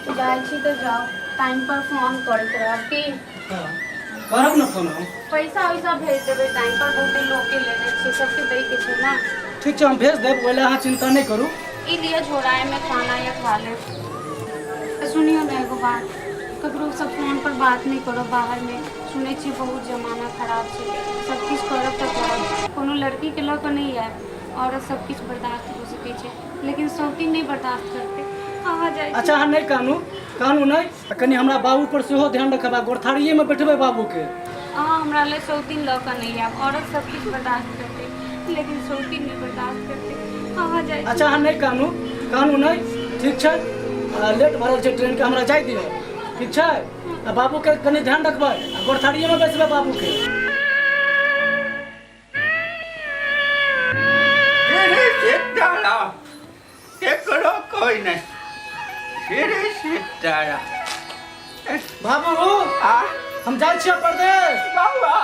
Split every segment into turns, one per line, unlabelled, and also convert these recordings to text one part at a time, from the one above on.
जाइ छी तऽ जाउ, टाइम पर फोन करैत रहब की।
हाँ, करब ने फोन हम।
पैसा वैसा भेज देबै टाइम पर, बहुते लोकके लेने छियै, सबके दै के छै ने।
ठीक छै, हम भेज देब, ओहि लए अहाँ चिंता नहि करू।
ई लिअ झोरा, एहिमे खाना या खा लेब। आ सुनियौ ने एगो बात, ककरो सब फोन पर बात नहि करब बाहरमे, सुनै छियै बहुत जमाना खराब छै। सब किछु करब तऽ करब, कोनो लड़कीके लऽ कऽ नहि आयब। औरत सब किछु बर्दाश्त हो सकै छै, लेकिन शौकीन नहि बर्दाश्त करतै। अहाँ जाइ छी।
अच्छा, अहाँ नहि कानू, कानू नहि। आ कनि हमरा बाबू पर सेहो ध्यान रखब आ गोरथारिएमे बैठबै बाबूके।
अहाँ हमरा लए शौकीन लऽ कऽ नहि आयब। औरत सब किछु बर्दाश्त करतै, लेकिन शौकीन नहि बर्दाश्त करतै। अहाँ जाइ छी।
अच्छा, अहाँ नहि कानू, कानू नहि। ठीक छै, आ लेट भऽ रहल छै ट्रेनके, हमरा जाय दिअ। ठीक छै, आ बाबूके कनि ध्यान रखबै आ गोरथारिएमे बैसबै बाबूके।
श्री सीताराम, केकरो कोई नहीं, श्री सीताराम।
बाबू,
आ।
हम जाइ छियै परदेश।
बाबा।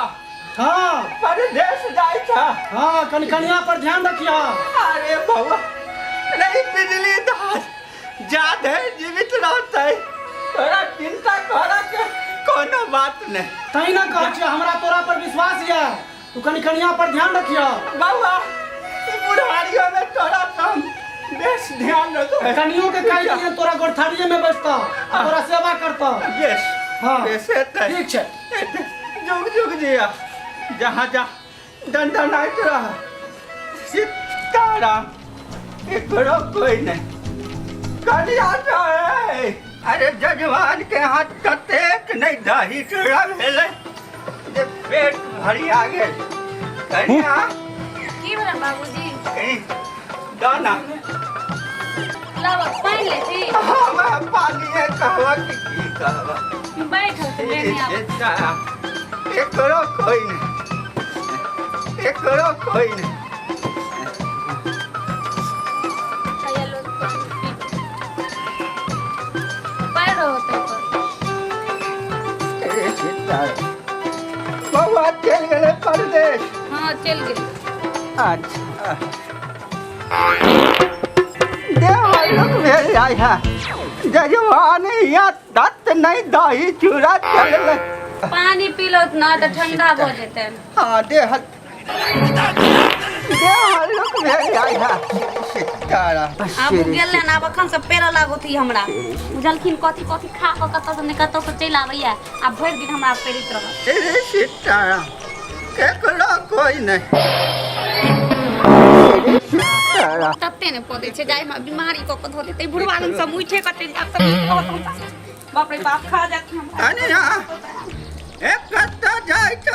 हाँ।
परदेश जाइ छ?
हाँ, कनि कनिया पर ध्यान रखिया।
अरे बाबा नहीं, बिजली दास जा धरि जीवित रहतै तोरा चिंता करऽ के कोनो बात नहीं।
तैं ना कहै छियै, हमरा तोरा पर विश्वास यऽ, तू कनि कनिया पर ध्यान रखिया।
बाबा, ई बुढ़ारियो में तोरा हम बेस ध्यान रखबै।
कनियो के कहि दियन तोरा गोरथारिये में बैसता आ तोरा सेवा करता।
बेस।
हाँ।
बेस हेतै।
ठीक छै।
हेतै। जुग जुग जिया, जहाँ जा दंडनाइत रह। सीताराम, एकरो कोई नहीं। कनिया है। अरे जजमान के हाथ कतेक नहीं दही चूड़ा भेलै जे पेट भरिया गेल। कनिया।
की भेलै बाबूजी?
कहीं दाना।
लाबऽ, पानि लै छी।
हमे पानिए कहबा कि की कहबा।
बैठ, लेने आबऽ।
सीताराम, एकरो कोई नहीं, एकरो कोई नहीं।
हैया लो, पानि पी। पैर होतै पर।
ए सीताराम, बौआ चलि गेलै परदेश?
हाँ, चलि गेलै।
अच्छा, देह हल्लुक भेल जाइ है। जजमान या दत्त नहीं दही चूड़ा चललै।
पानी पी लो ना तऽ ठंडा भऽ जेतै।
हाँ, देह देह हल्लुक भेल जाइ है। सीताराम।
आब ओ गेल ने, आब अखन से पेरऽ लागत ई हमरा। बुझलखिन कथी कथी खा कऽ कतऽ से नहि कतऽ से चलि आबैया आ भरि दिन हमरा पेरैत रहत।
श्री सीताराम, केकरो कोई नहीं, श्री सीताराम।
तते ने पदै छै जाहिमे बीमारी कऽ कऽ धऽ देतै। बुढ़वा लग सब उठे कऽ चलि जायब तऽ नीक रहत हमरा। बाप रे बाप, खा जाथिन हमरा।
कनिया, एक कतऽ जाइ छ?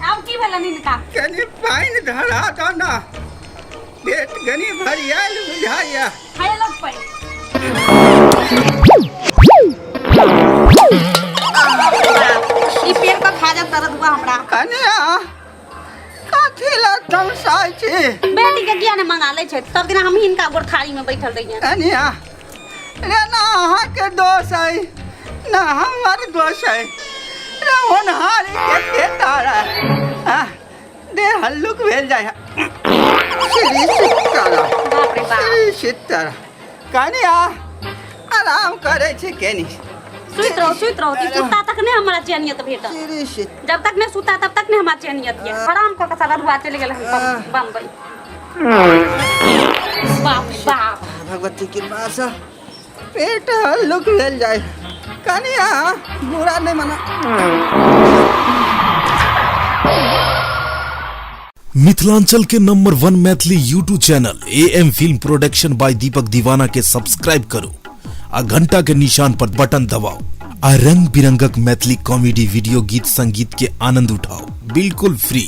आब की भेलनि हिनका?
कनि पानि धरा दऽ ने, पेट कनि भरियायल बुझाइया।
खाए लग पानि। ई पेड़ के खा जा तरदुआ हमरा।
कनिया, कथी लए तमसाइ छी?
बेटी के किया ने मंगा लै छै? सब दिन हम हिनका गोरथारी में बैठल रहियै।
कनिया रे, ना अहाँके दोष अइ ना हमर दोष अइ रे, होनहारी के तारा। आह, देह हल्लुक भेल जाइ है। श्री सीताराम।
बाप रे बाप।
श्री सीताराम। कनिया, आराम करै छी केनी।
सुति रहो, सुति रहो। ई सुता तक नहीं हमरा चैनियत भेटत।
श्री सीता।
जब तक नहीं सुता तब तक नहीं हमरा चैनियत ये। आराम कऽ के सारा धुआ चलि गेल हन बम्बई। बाप रे बाप।
भगवती कृपा से पेट हल्लुक भेल जाय। कनिया, बुरा नहीं मना।
मिथिलांचल के number 1 Maithili YouTube channel A M film production by Deepak Deewana के सब्सक्राइब करू आ घंटा के निशान पर बटन दबाओ आ रंग बिरंगक मैथिली कॉमेडी वीडियो गीत संगीत के आनंद उठाओ बिल्कुल फ्री।